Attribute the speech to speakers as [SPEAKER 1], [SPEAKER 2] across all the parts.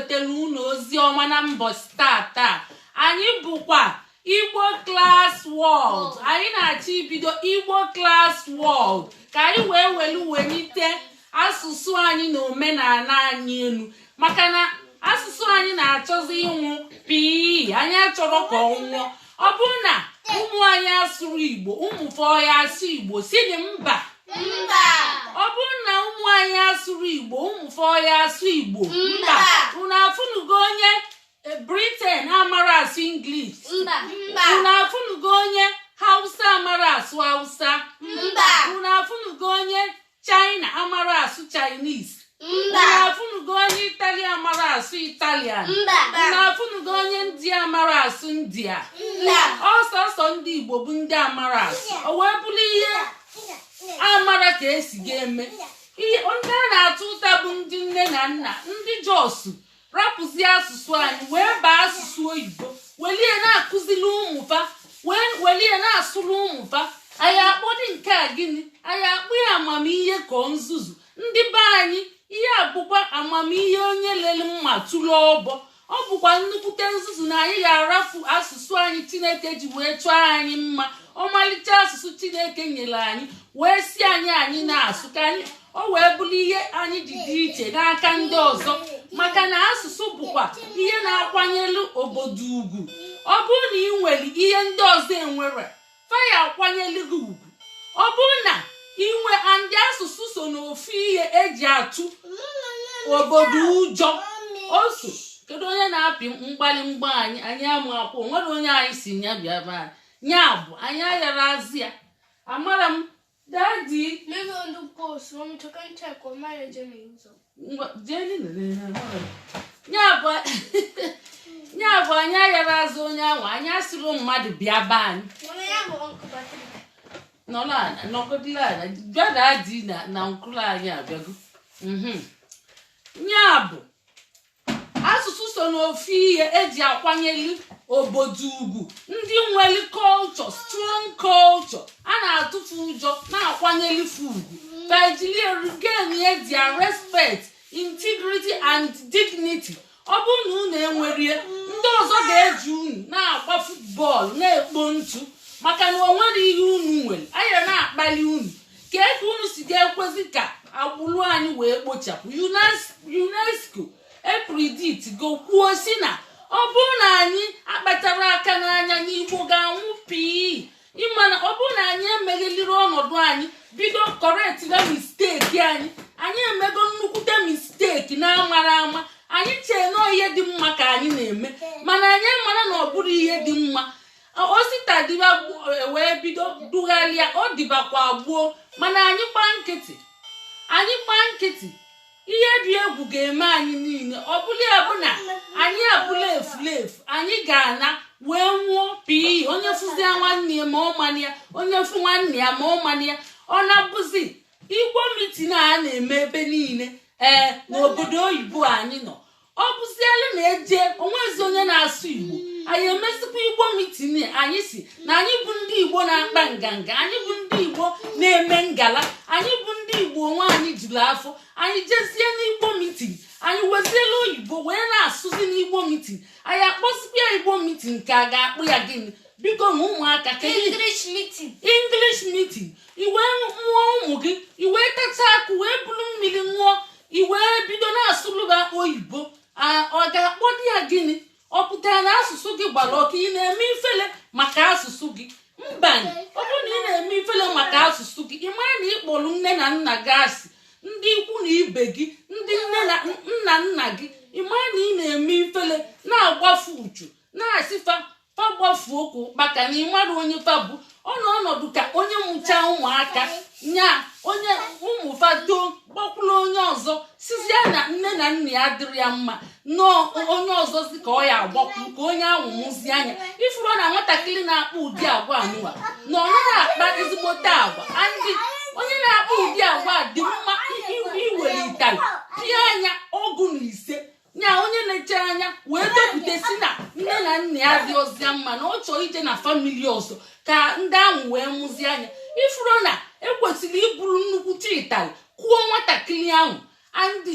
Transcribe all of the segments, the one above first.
[SPEAKER 1] Iwetara unu ozi ọma na mbọchị tata. Anyị bụkwa Igbo Class World. Anyị na-achọ ibido Igbo Class World ka anyị wee welu welite asụsụ anyị na omenala anyị elu, maka na asụsụ anyị na-achọzi ịnwụ pii. Anyị achọrọ ka ọ nwụọ. Ọ bụrụ na ụmụ anyị asụrụ Igbo, ụmụ fọ ya asụ Igbo? Si ni mba.
[SPEAKER 2] Mba.
[SPEAKER 1] Ọ bụrụ na ụmụ anyị asụrụ Igbo, ụmụ fọ ya asụ Igbo?
[SPEAKER 2] Mba.
[SPEAKER 1] Unu afụnugo onye Britain amara asụ English?
[SPEAKER 2] Mba. Mba.
[SPEAKER 1] Unu afụnugo onye Hausa amara asụ Hausa?
[SPEAKER 2] Mba.
[SPEAKER 1] Unu afụnugo onye China amara asụ Chinese?
[SPEAKER 2] Mba.
[SPEAKER 1] Unu afụnugo onye Italy amara asụ Italian?
[SPEAKER 2] Mba.
[SPEAKER 1] Unu afụnugo onye India amara asụ India?
[SPEAKER 2] Mba.
[SPEAKER 1] Ọsọsọ ndị Igbo bụ ndị amara asụ. O wee bụrụ ihe amara ka esi ga-eme ihe. Ndị a na-atụ ụta bụ ndị nne na nna, ndị just rapụzie asụsụ anyị wee baa asụsụ oyibo, welie na-akụzili ụmụfa, wee welie na-asụrụ ụmụfa. Anyị akpọdị nke a gịnị? Anyị akpụ ya amamihe ka ọ nzuzu? Ndị be anyị, ihe a bụkwa amamihe onye lere mma tụrụ ọbọ. Ọ bụkwa nnukwute nzuzu na anyị ga-arafu asụsụ anyị Chineke ji wee chọọ anyị mma, ọmalịcha asụsụ Chineke nyere anyị, wee si anyị anyị na-asụ ka anyị o wee bụrụ ihe anyị ji dị iche n'aka ndị ọzọ, maka na asụsụ bụkwa ihe na-akwanyelu obodo ugwu. Ọ bụrụ na ị nwere ihe ndị ọzọ enwere, faya akwanyelu gị ugwu. Ọ bụrụ na inwe andị asụsụ so n'ofu ihe eji atụ obodo ụjọ oso. Kedu onye na-apị mgbalị mgba anyị? Anyị ama akwụ onwere onye anyị si nya bịa be anyị. Nya bụ anyị aghara azị ya. Amara m, Daddy.
[SPEAKER 2] Maybe on the post. Want me to go and check what marriage means?
[SPEAKER 1] Ngwa, jee nene, amara m. Nya bụ anyị aghara azụ onye ahụ. Anyị asịrị mmadụ bịa be anyị.
[SPEAKER 2] When I have Uncle Patrick.
[SPEAKER 1] Nọrọ ala, nọgọdịla ala. Bịa, Daddy na uncle anyị abịago. Ya bụ asụsụ so n'ofu ihe eji akwanyelu obodo ugwu. Ndị nwere culture, strong culture, a na-atụfu ụjọ na-akwanyelife ugwu, ka regain their respect, integrity and dignity. Ọ bụrụ na unu enwerie, ndị ọzọ ga-eji unu na-agba football, na-ekpo ntụ, maka na o nwere ihe unu nwere anya na-akpali unu. Ka eke unu si ga-ekwezi ka agbụrụ anyị wee kpochapụ? UNESCO epredict go kwuo si na ọ bụrụ na anyị akpachara aka n'anya n'Igbo ga-anwụ pii. Ịmana ọ bụrụ na anyị emegheliri ọnọdụ anyị, bido correctga mistake anyị. Anyị emego nnukwute mistake na-amara ama. Anyị chee nọọ ihe dị mma ka anyị na-eme, mana anyị mara na ọ bụrụ ihe dị mma. Osita dịba wee bido dugharịa, ọ dịbakwa gboo, mana anyị gbaa nkịtị, anyị gbaa nkịtị, ihe dị egwu ga-eme anyị niile. Ọ bụla ya bụ na anyị abụla efulefu, anyị ga-ana wee nwụọ pii. Onye fụzie nwanne ya ma ọ mani ya, onye fụ nwanne ya ma ọ mani ya. Ọ na-abụzi Igbo meeting a na-eme ebe niile ee n'obodo oyibo anyị nọ. Ọ bụzielu na eje onwezi onye na-asụ Igbo, anyị emezikwa Igbo meeting? Anyị si na anyị bụ ndị Igbo na-akpa nganga, anyị bụ ndị Igbo na-eme ngala, anyị bụ ndị Igbo onwe anyị juru afọ. Anyị jezie n'Igbo meeting, anyị weziela oyibo wee na-asụzi n'Igbo meeting. Anyị akpọzikwa ya Igbo meeting ka a ga-akpụ ya gịnị? Biko na ụmụaka, kedu?
[SPEAKER 2] English meeting.
[SPEAKER 1] English meeting. Iwee mụọ ụmụ gị, iwee tacha akụ, wee buru mmiri ṅụọ, iwee bido na-asụlụba oyibo. Ọ ga-akpọ di ya gịnị? Ọ pụtara na asụsụ gị gbara ọka? Ị na-eme ifele maka asụsụ gị? Mba. Ọ bụrụ na ị na-eme ifele maka asụsụ gị, ị mara na ị kpọrọ nne na nna gị asị, ndị ikwu na ibe gị, ndị nne na nna nna gị. Ị mara na ị na-eme ifele, na-agbafu uchu, na-asị fa fa gbafuo ka ụkpaka, na ị mara onye fa bụ. Ọ nọ ọnọdụ ka onye mụcha ụmụaka nya, onye ụmụ fa too, gbakwuru onye ọzọ, sizie na nne na nna ya dịrị ya mma, nọọ onye ọzọ si ka ọ ya agbakwu ka onye ahụ mụzie anya. Ifuru na nwatakịrị na-akpa ụdị agwa anụwa na ọ naghị akpa ezigbote agwa. Andị onye na-akpa ụdị agwa a dị mma iwere ịtarị pịa anya 15, nya onye na-eche anya wee depụta si na nne na nna ya dị ọzịa mma, na ọ chọrọ ije na family ọzọ ka ndị ahụ wee mụzie anya. Ifuru na ekwesịrị iburu nnukwute ịtarị kụọ nwatakịrị ahụ, andị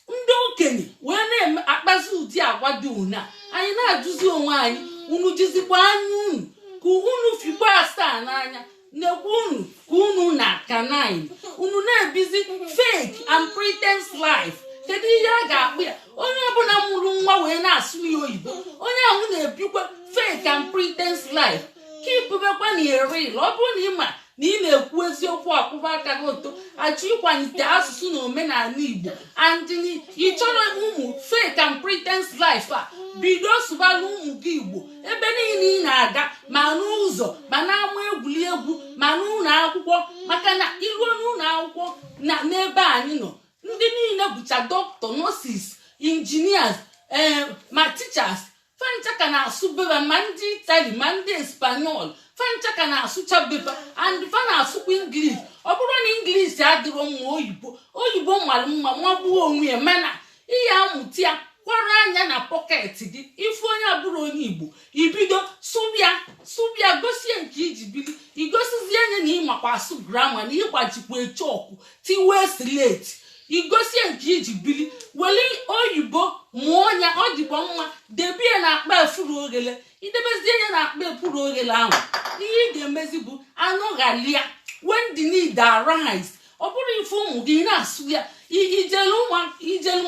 [SPEAKER 1] Ndị okenye wee na-akpazi ụdị agwa dị una. Anyị na-ajụzi onwe anyị, unu jizikwa anya unu ka unu fikwa asaa n'anya nekwa unu ka unu na kanine unu na-ebizi fake and pretense life. Kedu ihe a ga-akpụ ya? Onye ọbụla mụrụ nwa wee na-asụ ya oyibo, onye ahụ na-ebikwa fake and pretense life. Keepubekwa na real. Ọ bụrụ na ị ma na ị na-ekwu eziokwu, akwụba aka gị ụtọ, achọ ịkwalite asụsụ na omenala Igbo, and ị chọrọ ụmụ fake and pretense life a, bido sụbala ụmụ gị Igbo ebe niile ị na-aga, ma n'ụzọ, ma n'ama egwuregwu, ma n'ụlọ akwụkwọ. Maka na iruo n'ụlọ akwụkwọ na n'ebe anyị nọ, ndị niile bụcha dọkịta, nurses, engineers, ee, ma teachers, fancha ka na-asụ beba, ma ndị Itali, ma ndị Espanyol, fancha ka na-asụcha beba, and fa na-asụkwa English. Ọ bụrụ na English adịrọ mma, oyibo, oyibo mara mma magbuo onwe ya. Mana ihe amụta ya kwara anya na pocket gị, ifu onye abụrụ onye Igbo, ibido sụbịa sụbịa, gosie nke iji bili, igosizie anya na ịmakwa asụ grammar, na ịgbajikwa chalk, tiwee slate, igosie nke iji bili, were oyibo mụọ ya. Ọ dịkwa mma. Debie na akpa efuru oghele. Idebezie ya na akpa efuru oghele ahụ, ihe ị ga-emezi bụ anụ ghalia when the need arise. Ọ bụrụ ife ụmụ gị na-asụ ya, ijelu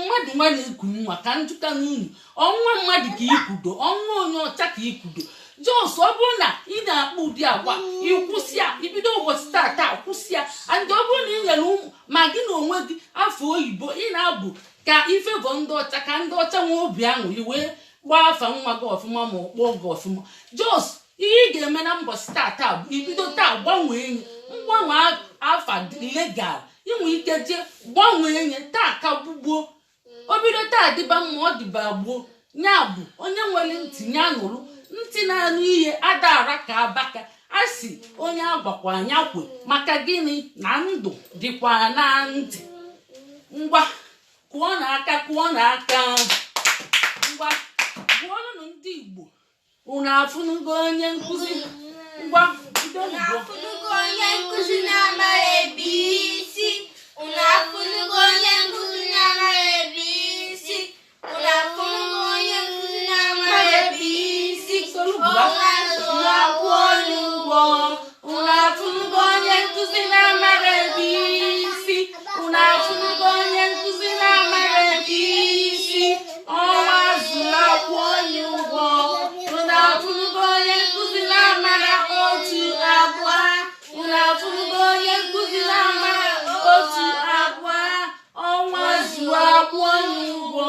[SPEAKER 1] mmadụ nwa na-eku nwa ka njụta n'unu, ọnwa mmadụ ka ikwudo, ọnwa onye ọcha ka ikwudo. Just ọ bụrụ na ị na-akpọ ụdị agwa, ịkwụsị ya. Ibido ụbọchị tata, kwụsị ya. And ọ bụrụ na ị nyere ụmụ ma gị na onwe gị afọ oyibo, ị na-abụ ka ifevọ ndị ọcha, ka ndị ọcha nwee obi aṅụrị wee gbaa afa nwa gị ọfụma, ma ọ kpọọ gị ọfụma. Just ihe ị ga-eme na mbọchị tata bụ ibido taa gbanwee nye mgbanwe afa dị legal. Inwe ike jee gbanwee nye taa ka gbugbuo o bido taa dịba mma, ọ dịba gboo. Ya bụ, onye nwere ntị ya nụrụ. Ntị na-anụ ihe adara ka abaka a sị onye agwakwa anya kwe. Maka gịnị? Na ndụ dịkwa na ntị. Ngwa, kụọ n'aka, kụọ n'aka. Ngwa, gụọnụ ndị Igbo. Unu afụnugo onye nkụzi? Ngwa, bido gụọ.
[SPEAKER 2] Afụnugo onye nkụzi na-amaghị ebe isi? Unu afụnugo onye nkụzi na-amaghị ebe isi? Unu afụnugo onye nkụzi na-amaghị ebe isi?
[SPEAKER 1] Solu gụba.
[SPEAKER 2] Ọnwa zụrụ
[SPEAKER 1] akwụ onye ụgwọ. Unu afụnugo onye nkụzi na-amara ebe isi? Unu afụnugo onye nkụzi na-amara ebe isi? Ọnwa zụrụ akwụ onye ụgwọ. Unu afụnugo onye nkụzi na-amara otu abụọ? Unu afụnugo onye nkụzi na-amara otu abụọ? Ọnwa zụrụ akwụ onye ụgwọ.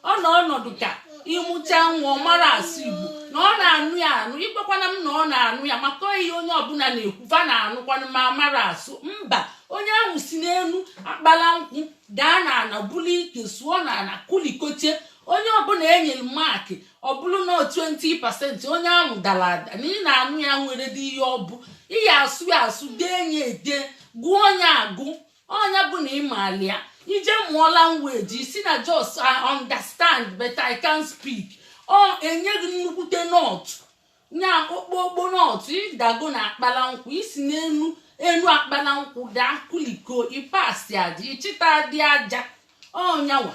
[SPEAKER 1] Ọ nọ ọnọdụ ka ịmụcha nwa, ọ mara asụ Igbo, na ọ na-anụ ya anụ. Ikwekwana m na ọ na-anụ ya, maka ihe onye ọbụla na-ekwu, fa na-anụkwanụ ma mara asụ. Mba, onye ahụ si n'elu akpala nkwụ daa n'ala, bulu ike sụọ n'ala, kulikoche. Onye ọbụla enyere mark, ọ bụrụ na 20%, onye ahụ dara ada. Na ị na-anụ ya nwere dị ihe ọ bụ ị ya asụ ya asụ, dee ya ede, gụọ ya agụ. Ọnya bụ na ịmaali ya. Ije mụọ language, isi na just "I understand but I can't speak", ọ enyeghị nnukwute nought nya okpokpo nought. Ịdago na akpala nkwụ, isi n'enu enu akpala nkwụ daa, kuliko, ịpasi aja, ịchịta dị aja. Ọnyanwa,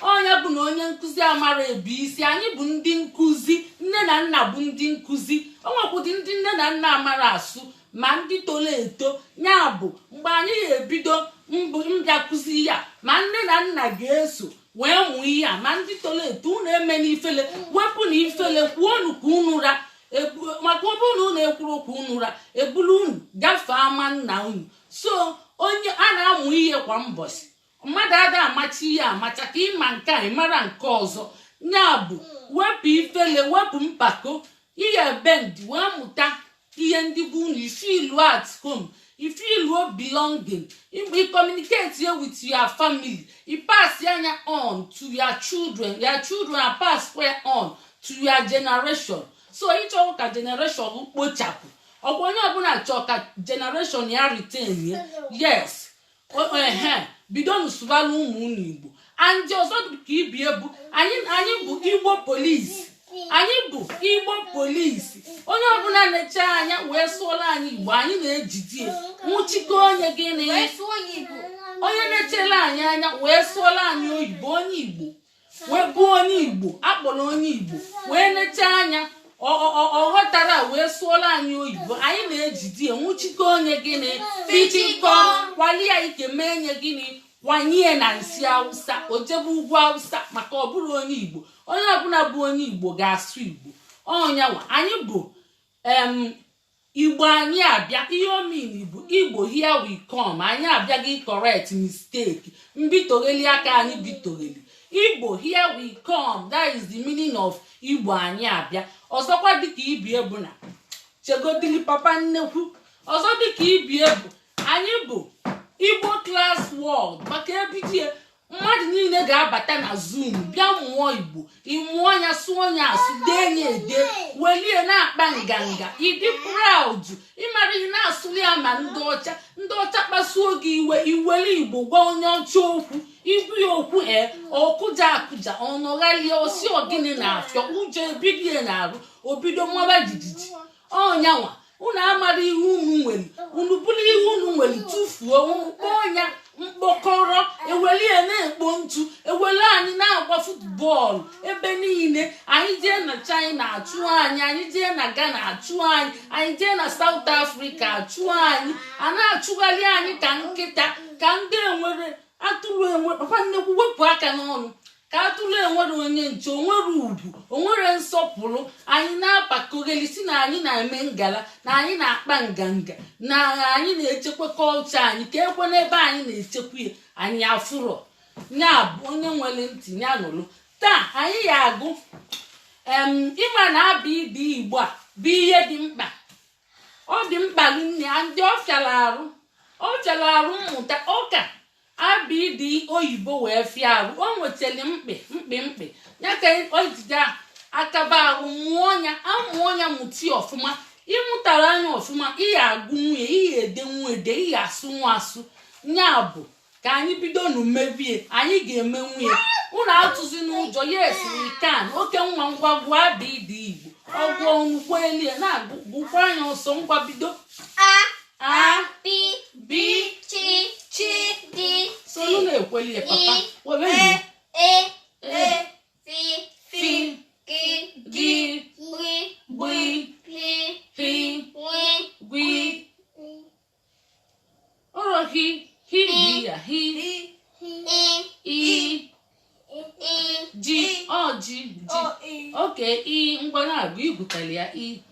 [SPEAKER 1] ọnya bụ na onye nkụzi amara ebu isi. Anyị bụ ndị nkụzi, nne na nna bụ ndị nkụzi. O nwekwụdị ndị nne na nna amara asụ, ma ndị toro eto. Ya bụ, mgbe anyị ga-ebido mbụ mbịa kụzi ya, ma nne na nna ga-eso wee mụọ ihe a, ma ndị toro eto. Unu eme n'ifele, wepụ na ifele, kwuonu ka unu ra maka ọ bụrụ na unu ekwuru ka unu ra ebulu unu gafee ama nna unu. So onye a na-amụ ihe kwa mbọchị, mmadụ ada amacha ihe amacha ka ịma nke a, ịmara nke ọzọ. Ya bụ, wepụ ifele, wepụ mpako, ihe bend wee mụta ihe ndị bụ unu. Ifeelu at home, ifeelu belonging, you communicate here with your family, you pass anya on to your children, your children are pass on to your generation. So ịchọ ka generation kpochapụ ọkwa, onye ọbụla chọọ ka generation ya retain ya. Yes, ehe, bido nsụbala ụmụ unu Igbo. Andị ọzọ dị ka ibie bụ anyị bụ Igbo police. Anyị bụ Igbo police. Onye ọbụla na-eche anya wee sụọla anyị Igbo, anyị na-ejide nwụchikọ onye. Gịnị?
[SPEAKER 2] Wee sụọ ya Igbo.
[SPEAKER 1] Onye na-echela anyị anya wee sụọla anyị oyibo, onye Igbo wee bụ onye Igbo akpọrọ onye Igbo wee neche anya, ọ ghọtara wee sụọla anyị oyibo, anyị na-ejide ya, nwụchikọ onye gịnị, fichikọ, kwali ya ike, mee nye gịnị, kwanye na nsị Awụsa, o jebe ugwu Awụsa, maka ọ bụrụ onye Igbo. Onye ọbụla bụ onye Igbo ga-asụ Igbo. Ọnyanwa anyị bụ Igbo. Anyị abịa, ihe omini bụ Igbo here we come. Anyị abịaghị correct mistake mbitogheli aka anyị bitogheli. Igbo here we come, that is the meaning of Igbo anyị abịa. Ọzọkwa, dịka ibie bụ na chegodili papa nnekwu. Ọzọ dịka ibie bụ anyị bụ Igbo Class World, maka ebidie mmadụ niile ga-abata na Zoom bịa mụọ Igbo. Ịmụọ ya, sụọ ya asụ, dee ya ede, welie na-akpa nganga, ịdị proud ịmara ị na-asụli ya. Ma ndị ọcha, ndị ọcha kpasuo gị iwe, iwere Igbo gwa onye ọcha okwu, igwu ya okwu, ee, ọkụja akụja, ọnọghalie osi ọgịnị na-afịọ ụjọ ebidie na-arụ, obido maba jijiji. Ọnyanwa unu amara ihe unu nwere, unu bụrụ ihe unu nwere tụfuo, unu kpọọ ya mkpọkọrọ, ewere ya na-ekpo ntu, ewere anyị na-agba football ebe niile. Anyị jee na China, achụ anyị. Anyị jee na Ghana, achụ anyị. Anyị jee na South Africa, achụ anyị. A na-achụgharị anyị ka nkịta, ka ndị enwere atụrụ enwe. Papa nnekwu, wepụ aka n'ọnụ, ka atụrụ enwere onye nche, onwere ugwu, onwere nsọpụrụ. Anyị na-apakogheli si na anyị na-eme ngala, na anyị na-akpa nganga, na anyị na-echekwa kọlchọ anyị, ka ekwe n'ebe anyị na-echekwa ya anyị afụrọ ya. Bụ onye nwere ntị ya nụrụ. Taa anyị ya agụ ịma na abịa ịdị Igbo a bụ ihe dị mkpa. Ọ dị mkpa nne ndị ọ fịara arụ, ọ fịara arụ mmụta ọka abịa ịdị oyibo wee fịa arụ. O nwetara mkpị mkpị mkpị ya ka o jide akaba arụ mụọ ya, amụọ ya, mụti ọfụma. Ịmụtara anya ọfụma, ị ya agụ nwunye, ị ya ede nwa ede, ị ya asụ nwa asụ. Ya bụ ka anyị bido nu mebie, anyị ga-eme nwunye. Unu atụzi n'ụjọ. Yes, we can. Oke nwa, ngwa, gụọ abịa ịdị Igbo. Ọgụọ nnukwu elie na-agụ, gụkwa anya ọsọ. Ngwa, bido.
[SPEAKER 2] A.
[SPEAKER 1] A.
[SPEAKER 2] B.
[SPEAKER 1] B.
[SPEAKER 2] C. C. D.
[SPEAKER 1] Solu na-ekweli ya, papa were.
[SPEAKER 2] E. E.
[SPEAKER 1] E.
[SPEAKER 2] F.
[SPEAKER 1] F.
[SPEAKER 2] G.
[SPEAKER 1] G.
[SPEAKER 2] B.
[SPEAKER 1] B.
[SPEAKER 2] P.
[SPEAKER 1] P.
[SPEAKER 2] W.
[SPEAKER 1] Gwi ọrọ hi hi bi ya hi.
[SPEAKER 2] I.
[SPEAKER 1] I.
[SPEAKER 2] I.
[SPEAKER 1] G, ọ G, G. Oke i, ngwa, na-agụ, igwutara ya i.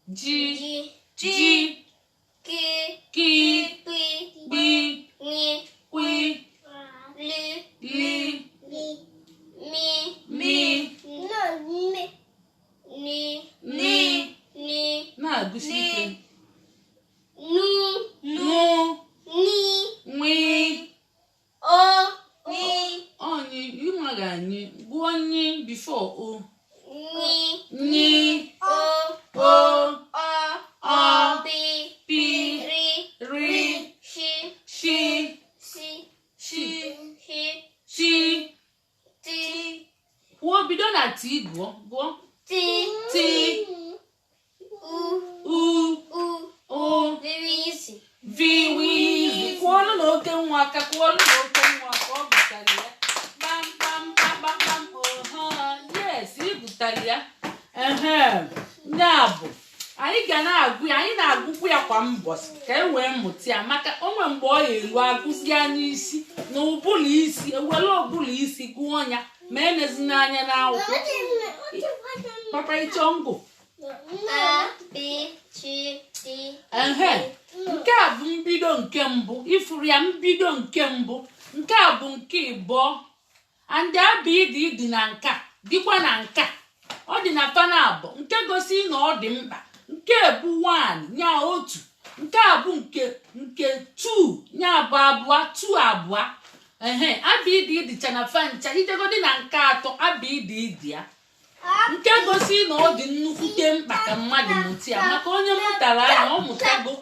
[SPEAKER 1] G.
[SPEAKER 2] G.
[SPEAKER 1] G.
[SPEAKER 2] K.
[SPEAKER 1] K.
[SPEAKER 2] P.
[SPEAKER 1] B.
[SPEAKER 2] W.
[SPEAKER 1] Kwi.
[SPEAKER 2] L.
[SPEAKER 1] Li.
[SPEAKER 2] M.
[SPEAKER 1] Mi.
[SPEAKER 2] N.
[SPEAKER 1] Ni.
[SPEAKER 2] N.
[SPEAKER 1] Na-agụsi ike.
[SPEAKER 2] N.
[SPEAKER 1] Nu.
[SPEAKER 2] N.
[SPEAKER 1] Nwi.
[SPEAKER 2] O.
[SPEAKER 1] Onyi ịmaghị anyị gụọ nyi before o.
[SPEAKER 2] N.
[SPEAKER 1] Nyi.
[SPEAKER 2] O.
[SPEAKER 1] O.
[SPEAKER 2] Ọ.
[SPEAKER 1] Ọ.
[SPEAKER 2] P.
[SPEAKER 1] P.
[SPEAKER 2] R.
[SPEAKER 1] Ri.
[SPEAKER 2] Sh.
[SPEAKER 1] Shi.
[SPEAKER 2] S.
[SPEAKER 1] Shi.
[SPEAKER 2] H.
[SPEAKER 1] Chi.
[SPEAKER 2] T.
[SPEAKER 1] Kwuo, bido na t, gụọ, gụọ.
[SPEAKER 2] T.
[SPEAKER 1] T.
[SPEAKER 2] U.
[SPEAKER 1] U.
[SPEAKER 2] U.
[SPEAKER 1] O.
[SPEAKER 2] V. S.
[SPEAKER 1] V wizi. Kwụọlụ na oke nwa aka, kwụọlụ na oke nwa aka. Ọ gụtara ya kpam kpam kpam kpam kpam. Oha, yes, ị gụtara ya. Ehe, ya bụ anyị ga na-agụ ya, anyị na-agụkwu ya kwa mbọsị ka e wee mụta ya, maka onwe mgbe ọ ya elu agụzi ya n'isi na ụbụrụ isi, ewere ụbụrụ isi gụọ ya, ma enezi n'anya n'akwụkwọ. Papa, ịchọ ngụ.
[SPEAKER 2] A. B. C. D.
[SPEAKER 1] Ehe, nke a bụ mbido nke mbụ ifuru ya, mbido nke mbụ. Nke a bụ nke ịbụọ. And abịa ịdị ịdị na nka dịkwa na nka, ọ dị na fana abụọ, nke gosi na ọ dị mkpa. Nke bụ 1 nya otu, nke a bụ nke 2, nya bụ abụọ, 2, abụọ. Ehe, abịa ịdị ịdịcha na fa ncha. Ijegodi na nke atọ, abịa ịdị ịdị ya, nke gosi na ọ dị nnukwute mkpa ka mmadụ mụta ya, maka onye mụtara anya, ọ mụtago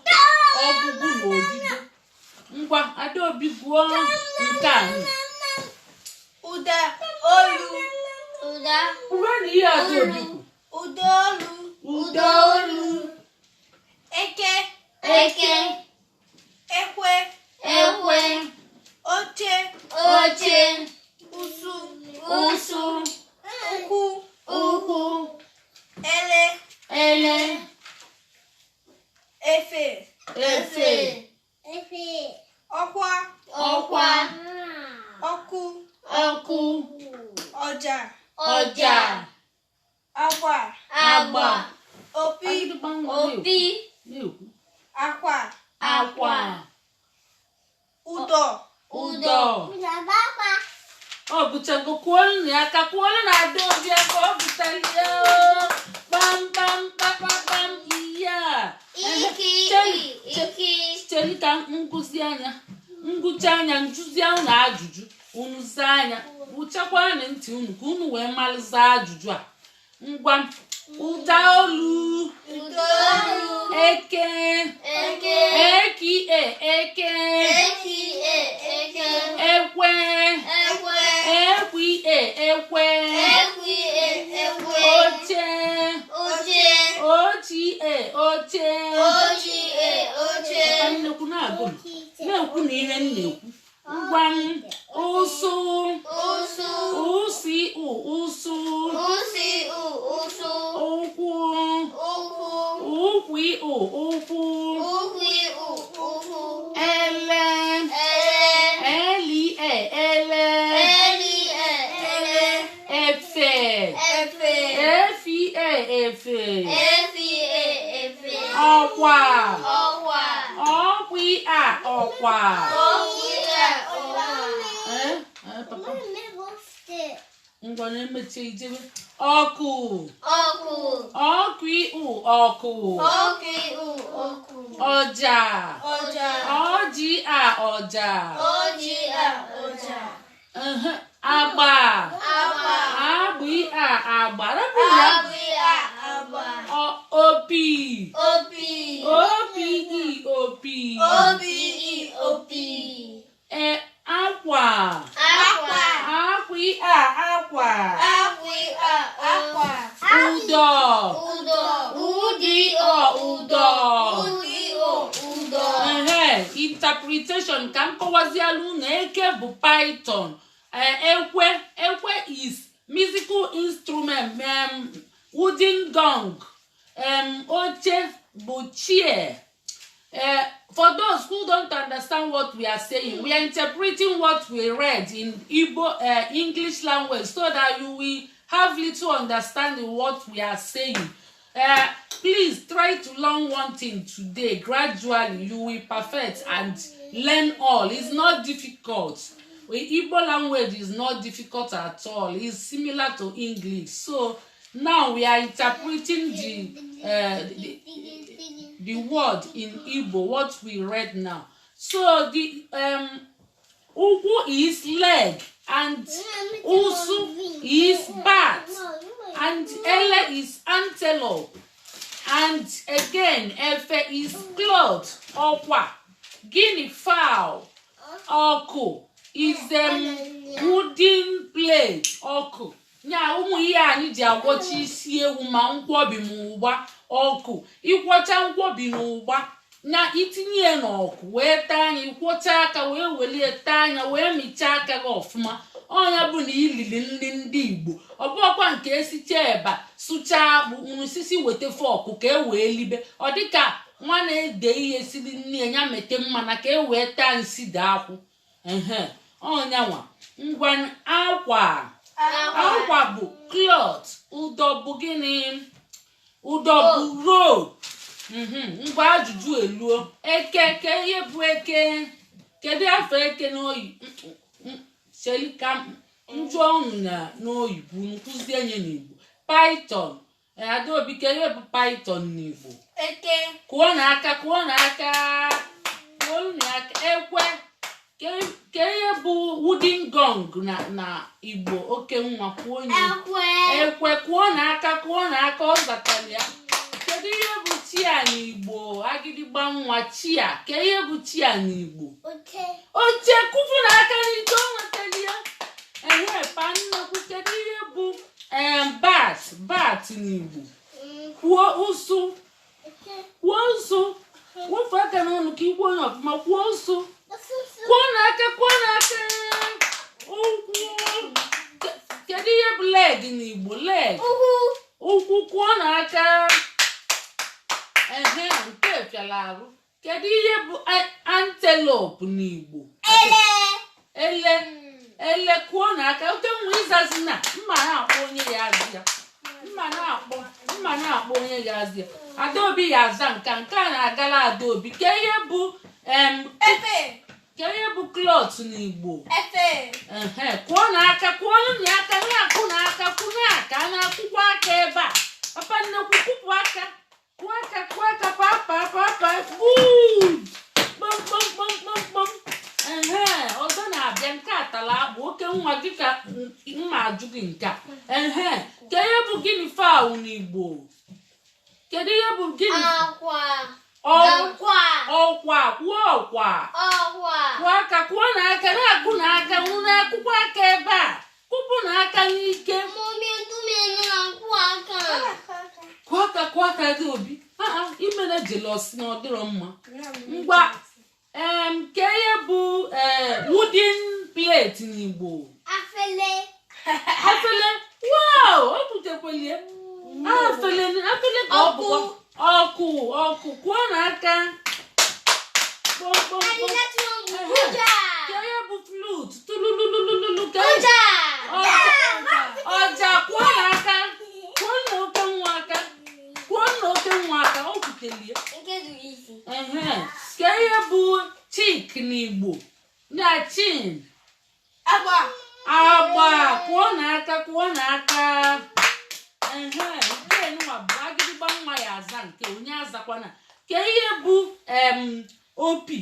[SPEAKER 1] ọgụgụ na odide. Ngwa, Adaobi, gụọ nke a.
[SPEAKER 2] Ụda olu. Ụda.
[SPEAKER 1] Kwuo na ihe Adaobi kwu.
[SPEAKER 2] Ụda olu.
[SPEAKER 1] Ụda olu.
[SPEAKER 2] Eke.
[SPEAKER 1] Eke.
[SPEAKER 2] Ekwe.
[SPEAKER 3] Oche.
[SPEAKER 2] Oche.
[SPEAKER 3] Ụsụ.
[SPEAKER 2] Ụsụ.
[SPEAKER 3] Ụkwụ.
[SPEAKER 2] Ụkwụ.
[SPEAKER 3] Ele.
[SPEAKER 1] Ele.
[SPEAKER 3] Efe.
[SPEAKER 1] Efe.
[SPEAKER 3] Ọkwa.
[SPEAKER 1] Ọkwa.
[SPEAKER 3] Ọkụ.
[SPEAKER 1] Ọkụ.
[SPEAKER 3] Ọja.
[SPEAKER 1] Ọja.
[SPEAKER 3] Agba.
[SPEAKER 1] Agba.
[SPEAKER 3] Opi.
[SPEAKER 1] Agịdịgba nwa na-ekwu.
[SPEAKER 2] Opi.
[SPEAKER 1] Na-ekwu.
[SPEAKER 3] Akwa.
[SPEAKER 1] Akwa.
[SPEAKER 3] Ụdọ.
[SPEAKER 1] Ụdọ. Ọ gụchago. Kwuolu na ya aka, kwuolu na Adaobi aka. Ọ gụtara ya kpamkpam kpamkpam ihe a.
[SPEAKER 2] Iki. Iki.
[SPEAKER 1] Cheli ka ngụzi anya, ngụcha anya, njụzi unu ajụjụ, unu zaa anya. Gwụchakwanụ ntị unu ka unu wee malụza ajụjụ a. Ngwa, ụda olu.
[SPEAKER 2] Ụdaolu.
[SPEAKER 1] Eke.
[SPEAKER 2] Eke.
[SPEAKER 1] Eki e, eke.
[SPEAKER 2] Eki e, eke.
[SPEAKER 1] Ekwe.
[SPEAKER 2] Ekwe.
[SPEAKER 1] Ekwi e, ekwe.
[SPEAKER 2] Ekwi e, ekwe.
[SPEAKER 1] Oche.
[SPEAKER 2] Oche.
[SPEAKER 1] Ochi e, oche.
[SPEAKER 2] Ochi e, oche.
[SPEAKER 1] Ka nnekwu na-agụ m na-ekwu na ihe m na-ekwu. Ngwa m, ụsụ.
[SPEAKER 2] Ụsụ.
[SPEAKER 1] Ụsị ụ, ụsụ.
[SPEAKER 2] Ụsị ụ, ụsụ.
[SPEAKER 1] Ụkwụ.
[SPEAKER 2] Ụkwụ.
[SPEAKER 1] Ụkwụ ụ, ụkwụ.
[SPEAKER 2] Ụkwụ ụ, ụkwụ.
[SPEAKER 1] Ele.
[SPEAKER 2] Ele.
[SPEAKER 1] Eli e, ele.
[SPEAKER 2] Eli e, ele.
[SPEAKER 1] Efe.
[SPEAKER 2] Efe.
[SPEAKER 1] Efi e, efe.
[SPEAKER 2] Efi e, efe.
[SPEAKER 1] Ọkwa.
[SPEAKER 2] Ọkwa.
[SPEAKER 1] Ọkwi a, ọkwa.
[SPEAKER 2] Ọkwi a, ọkwa.
[SPEAKER 1] Eh, eh, papa. Ngwa, na-emechi ijebe. Ọkụ.
[SPEAKER 2] Ọkụ.
[SPEAKER 1] Ọkụ ụ, ọkụ.
[SPEAKER 2] Ọkụ ụ, ọkụ.
[SPEAKER 1] Ọja.
[SPEAKER 2] Ọja.
[SPEAKER 1] Ọjị a, ọja.
[SPEAKER 2] Ọjị a, ọja.
[SPEAKER 1] Ehe, agba.
[SPEAKER 2] Agba.
[SPEAKER 1] Agbị a, agba. Rapụ ya.
[SPEAKER 2] Agbị a, agba.
[SPEAKER 1] Opi.
[SPEAKER 2] Opi.
[SPEAKER 1] Opi i, opi.
[SPEAKER 2] Opi i, opi.
[SPEAKER 1] E, akwa.
[SPEAKER 2] Akwa.
[SPEAKER 1] Akwi a, akwa.
[SPEAKER 2] Akwi a, akwa.
[SPEAKER 1] Ụdọ.
[SPEAKER 2] Ụdọ.
[SPEAKER 1] Ụdị ọ, ụdọ.
[SPEAKER 2] Ụdị ọ, ụdọ.
[SPEAKER 1] Ehe, interpretation ka m kọwaziala unu. Eke bụ python. Ekwe, ekwe is musical instrument, wooden gong. Oche bụ chair. For those who don't understand what we are saying, we are interpreting what we read in Igbo, English language, so that you will have little understanding what we are saying. Please try to learn one thing today. Gradually, you will perfect and learn all. It's not difficult. The Igbo language is not difficult at all. It's similar to English. So now we are interpreting the word in Igbo, what we read now. So the ụkwụ is leg and ụsụ is bat and ele is antelope and again efe is cloth, ọkwa, guinea fowl, ọkụ is wooden plate, ọkụ nya ụmụ ihe anyị ji agwọcha isi ewu ma nkwobi ma ụgba. Ọkụ, ịkwọcha nkwobi na ụgba na itinye ya n'ọkụ wee taa anya, ịkwọcha aka wee welie taa anya wee michaa aka gị ọfụma. Ọnya bụ na ilili nri ndị Igbo. Ọ bụọkwa nke esicha eba, sụchaa akpụ, unu sisi weta fork ka e wee libe. Ọ dịka nwa na-ede ihe siri nne ya ya mete mmana ka e wee taa nsi daa akwụ. Ehe, ọnyanwa. Ngwa, akwa. Akwa bụ cloth. Ụdọ bụ gịnị? Ụdọ bụ rope. Ngwa, ajụjụ eluo. Eke, ke ihe bụ eke? Kedu afọ eke n'oyi cheli ka m jụọ unu na n'oyibo, unu kụzie nye n'Igbo. Python. Adaobi, ke ihe bụ python n'Igbo?
[SPEAKER 3] Eke.
[SPEAKER 1] Kụọ n'aka, kụọ n'aka, kụọ n'aka. Ekwe. Ke ihe bụ wooden gong na Igbo? Oke nwa, kwuo nye.
[SPEAKER 2] Ekwe.
[SPEAKER 1] Ekwe. Kụọ n'aka, kụọ n'aka. Ọ zatara ya. Kedu ihe bụ chair n'Igbo? Agịdịgba nwa, chair, ke ihe bụ chair n'Igbo? Oche. Kụpụ n'aka n'ike, o nwetara ya. Ehe, pa nnekwu, kedu ihe bụ bat, bat n'Igbo? Kwuo ụsụ, kwuo ụsụ. Wepụ aka n'ọnụ ka ikwuo onye ọfụma. Kwuo ụsụ, kwuo. Kedu ihe bụ leg n'Igbo? Leg.
[SPEAKER 2] Ụkwụ.
[SPEAKER 1] Ụkwụ. Kụọ n'aka. Ehe, nke fịara arụ. Kedu ihe bụ antelope n'Igbo?
[SPEAKER 2] Ele.
[SPEAKER 1] Ele, ele. Kụọ n'aka. Oke nwa, ịzazi na mma na-akpọ onye ya azị ya, mma na-akpọ, mma na-akpọ onye ya azị ya. Adaobi ya aza nka. Nke a na-agala Adaobi. Ke ihe bụ
[SPEAKER 3] Efe.
[SPEAKER 1] Ke ihe bụ cloth n'Igbo?
[SPEAKER 3] Efe.
[SPEAKER 1] Ehe, kụọ n'aka. Kụọ na aka, na-akụ n'aka, kwụ n'aka, na-akwụkwọ aka ebe a. Papa nnekwu, kwụpụ aka, kụọ aka, kụọ aka, pa pa pa pa. Good. Kpọm kpọm kpọm kpọm kpọm. Ehe, ọzọ na-abịa. Nke a tara akpụ. Oke nwa gị ka mma ajụ gị nke a. Ehe, ke ihe bụ guinea fowl n'Igbo? Kedu ihe bụ guinea?
[SPEAKER 2] Akwa.
[SPEAKER 1] Ọkwa.
[SPEAKER 2] Akwa.
[SPEAKER 1] Ọkwa. Kwuo ọkwa.
[SPEAKER 2] Ọkwa.
[SPEAKER 1] Kụọ aka, kụọ n'aka, na-akụ n'aka. Unu na-akụkwa aka ebe a. Kụpụ n'aka n'ike.
[SPEAKER 2] Mummy, ntụmenu na-akwụ aka.
[SPEAKER 1] Kụọ aka, kụọ aka gị. Obi aa imere jealous na ọ dịrọ mma. Ngwa, ke ihe bụ ee wooden plate n'Igbo?
[SPEAKER 2] Afele.
[SPEAKER 1] Afele. Wow, o butekwelie afele. Afele ka ọ bụkwa ọkụ. Ọkụ. Kụọ n'aka. Kpọm kpọm kpọm.
[SPEAKER 2] Ụja.
[SPEAKER 1] Ke ihe bụ flute? Tulululululu ke.
[SPEAKER 2] Ụja.
[SPEAKER 1] Ọja, ọja. Kụọ n'aka. Kụọ na oke nwa aka. Kụọ na oke nwa aka. O kwutelie.
[SPEAKER 2] Nke zuru isi.
[SPEAKER 1] Ehe, ke ihe bụ cheek n'Igbo? Na chin.
[SPEAKER 3] Agba.
[SPEAKER 1] Agba. Kụọ n'aka, kụọ n'aka. Ehe, nke nwa bụ agịdịgba nwa ya aza. Nke onye azakwana. Ke ihe bụ opi?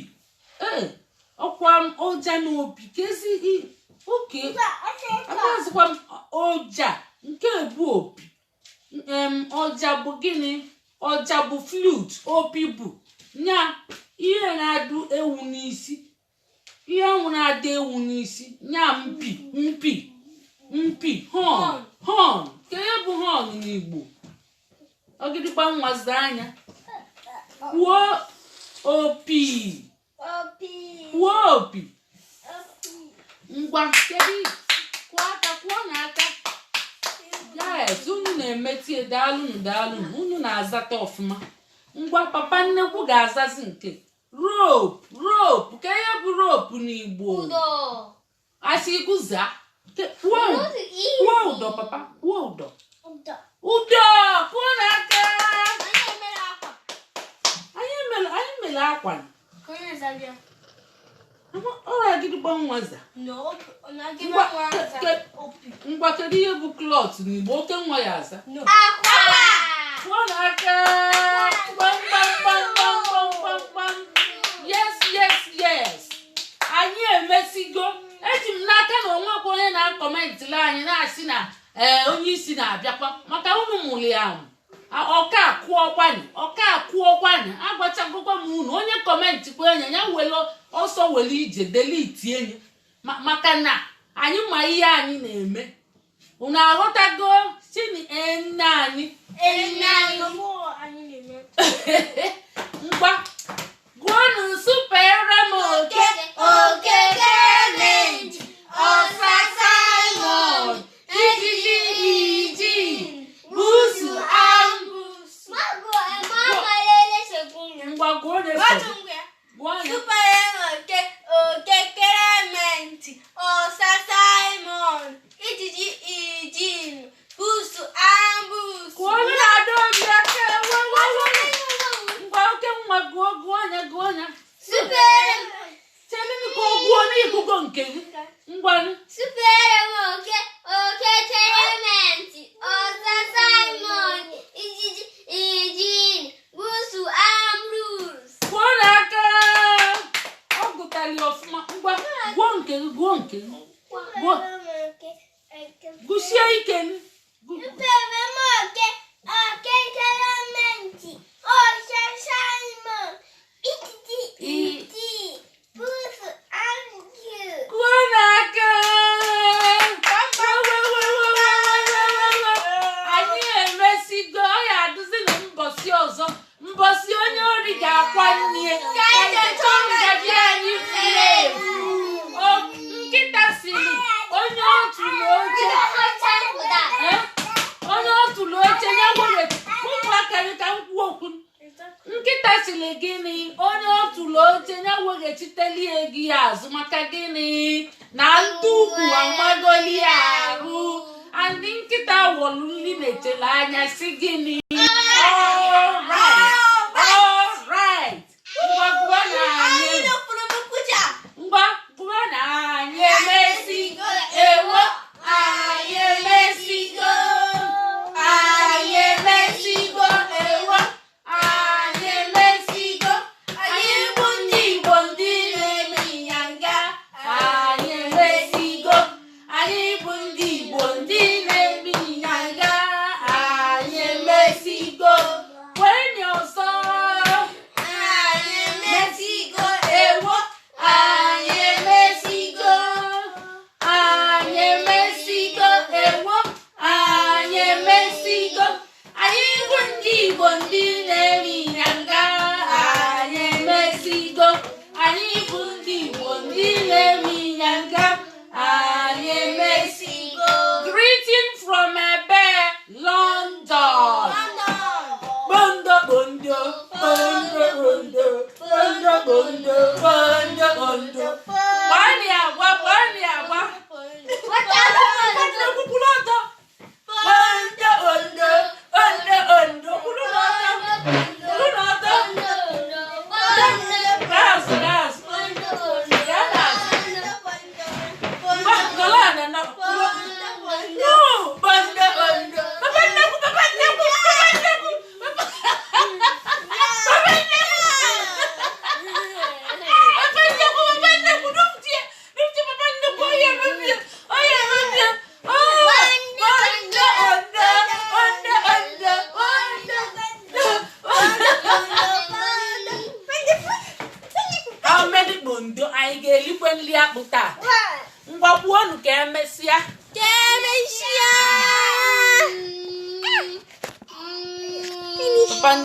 [SPEAKER 1] Ee, ọkwa m ọja na opi kezi oke. Amazịkwa m ọja nke bụ opi. Ọja bụ gịnị? Ọja bụ flute. Opi bụ nya ihe na-adụ ewu n'isi, ihe ahụ na-adụ ewu n'isi, nya mpi, mpi, mpi. Horn, horn. Ka ihe bụ horn n'Igbo? Ọgịdịgba nwa, zaa anya. Kwuo opi.
[SPEAKER 2] Opi.
[SPEAKER 1] Kwuo opi.
[SPEAKER 2] Opi.
[SPEAKER 1] Ngwa, kedu? Kụọ aka, kụọ n'aka. Yes, unu na-emetie. Daalụnụ, daalụnụ. Unu na-azata ọfụma. Ngwa, papa nnekwu ga-azazi nke rope. Rope, ka ihe bụ rope n'Igbo?
[SPEAKER 2] Ụdọ.
[SPEAKER 1] Asị gụza. Kwuo. Kwuo ụdọ, papa. Kwuo ụdọ.
[SPEAKER 2] Ụdọ.
[SPEAKER 1] Ụdọ. Kụọ n'aka.
[SPEAKER 3] Anyị emere akwa.
[SPEAKER 1] Anyị mere, anyị mere akwa.
[SPEAKER 3] Ka onye zabịa.
[SPEAKER 1] Ọrịa gịdịgba nwa za.
[SPEAKER 3] No, na gị
[SPEAKER 1] Ngwa,
[SPEAKER 3] nwa za. Opi.
[SPEAKER 1] Ngwa, kedu ihe bụ cloth n'Igbo? Oke nwa ya aza.
[SPEAKER 3] No.
[SPEAKER 2] Akwa.
[SPEAKER 1] Kụọ n'aka. Gbam gbam gbam gbam gbam gbam gbam. Yes, yes, yes, anyị emesigo. Eji m n'aka na onwekwa onye na-acommentịrị anyị na-asị na ee, onye isi na-abịakwa maka unu mụrụ ya amụ. Ọka akụọkwanyị, ọka akụọkwanyị. Agwachagokwa m unu, onye comment kwa enye ya were ọsọ were ije delete enye, maka na anyị ma ihe anyị na-eme. Unu aghọtago? Sini nne anyị.
[SPEAKER 2] Nne anyị.
[SPEAKER 3] Anyị na-eme.
[SPEAKER 1] Ngwa, gụọnụ. Supere m oke.
[SPEAKER 2] Oke Clement. Ọsa Simon.
[SPEAKER 1] Ijiji iji. Busu
[SPEAKER 2] Ambus.
[SPEAKER 1] Ngwa, gụọ na-eso.
[SPEAKER 3] Otu ngwa.
[SPEAKER 1] Gụọ ya.
[SPEAKER 3] Supere oke, oke Clement, Ọsa Simon, ijiji ijin, busu ambus.
[SPEAKER 1] Kụọ na Adaobi aka. Wewewe. Ngwa, oke nwa, gụọ, gụọ ya, gụọ ya. Chelụ ka ọ gụọ n'igugo nke gị. Ngwanụ.
[SPEAKER 2] Supere m oke, oke Clement, Ọsa Simon, ijiji ijin, busu Ambrose.
[SPEAKER 1] Kụọ n'aka. Ọ gụtara ya ọfụma. Ngwa, gụọ nke gị, gụọ nke gị. Gụọ. Gụsie ike.
[SPEAKER 2] Supere m oke, oke Clement, Ọsa Simon, ijiji ijin, busu Ambrose.
[SPEAKER 1] Kụọ n'aka. Wewewewewewewewe. Anyị emesigo. Ọ ya adịzi na mbọsị ọzọ, mbọsị onye ori ga-akwa nne ka anyị chọọ ngaji anyị furu efu. Nkịta siri onye otu na oche. sịrị gịnị? Onye otulu oche ya weghachiteli ego ya azụ. Maka gịnị? Na ntụkwu amagoli ya arụ. Andị nkịta wọlụ nri na-echele anya si gịnị? Alright, alright. Ngwa, gụwa na anyị. Ngwa, gụwa na anyị emesigo. Ewo, anyị emesigo, anyị emesigo. Ewo, anyị emesigo. Anyị bụ ndị Igbo, ndị na-eme ịnyanga. Anyị emesigo. Anyị bụ ndị Igbo, ndị na-eme ịnyanga. Anyị emesigo. Kwenye ọzọ.
[SPEAKER 2] Anyị emesigo.
[SPEAKER 1] Ewo, anyị emesigo, anyị emesigo. Ewo, anyị emesigo. Anyị bụ ndị Igbo, ndị na-eme ịnyanga. Anyị emesigo. Anyị bụ ndị Igbo, ndị na-eme ịnyanga. Anyị emesigo. Greeting from ebe? London. Bondo, bondo, bondo, bondo, bondo, bondo, bondo, bondo. Gbani agwa, gbani agwa. Nwanne, kwukwuru ọtọ. Bondo, bondo, bondo, bondo. Kwuru n'ọtọ. Kwuru n'ọtọ. Gas, gas. Gas. Ngwa, nọrọ ala nọ. No, bondo, bondo. Papa nnekwu, papa nnekwu, papa nnekwu. Papa nnekwu. Papa nnekwu, papa nnekwu, numtie, numtie, papa nnekwu, oye mebie, oye mebie. Oh, bondo, bondo, bondo, bondo, bondo. How many bondo anyị ga-elikwe nri akpụ taa? Ngwa, kwuonu ka emesịa.
[SPEAKER 2] Ka emesịa.